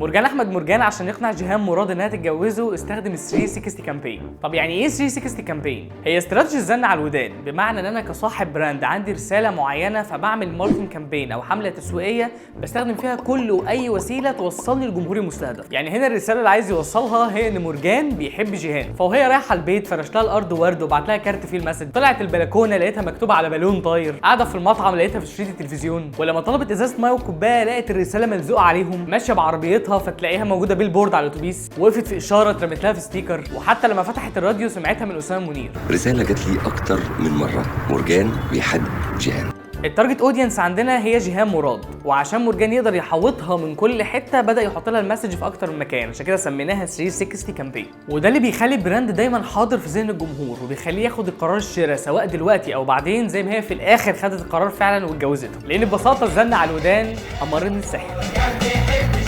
مرجان احمد مرجان عشان يقنع جيهان مراد انها تتجوزه استخدم ال 360 campaign. طب يعني ايه 360 campaign؟ هي استراتيجي الزن على الودان، بمعنى ان انا كصاحب brand عندي رسالة معينه، فبعمل marketing campaign او حمله تسويقية بستخدم فيها كل واي وسيلة توصلني للجمهور المستهدف. يعني هنا الرسالة اللي عايز يوصلها هي ان مرجان بيحب جيهان، فوهي رايحة البيت فرش لها الارض ورد وبعت لها كارت فيه ال message، طلعت البلكونه لقيتها مكتوبة على بالون طاير، قاعدة في المطعم لقيتها في شريط التلفزيون، ولما طلبت ازازة مية وكوبايه لقت الرسالة ملزوقه عليهم، ماشية بعربيتها فتلاقيها موجودة billboard على الاتوبيس، وقفت في اشارة اترمت لها في sticker، وحتى لما فتحت الراديو سمعتها من اسامة منير. رسالة جات لي أكتر من مرة، مرجان بيحب جيهان. ال target audience عندنا هي جيهان مراد، وعشان مرجان يقدر يحوطها من كل حتة بدا يحط لها ال message في اكتر من مكان، عشان كده سميناها 360 campaign. وده اللي بيخلي ال brand دايما حاضر في ذهن الجمهور وبيخليه ياخد القرار الشراء سواء دلوقتي او بعدين، زي ما هي في الاخر خدت القرار فعلا واتجوزته، لان ببساطة الزن على الودان امر من السحر. بيحب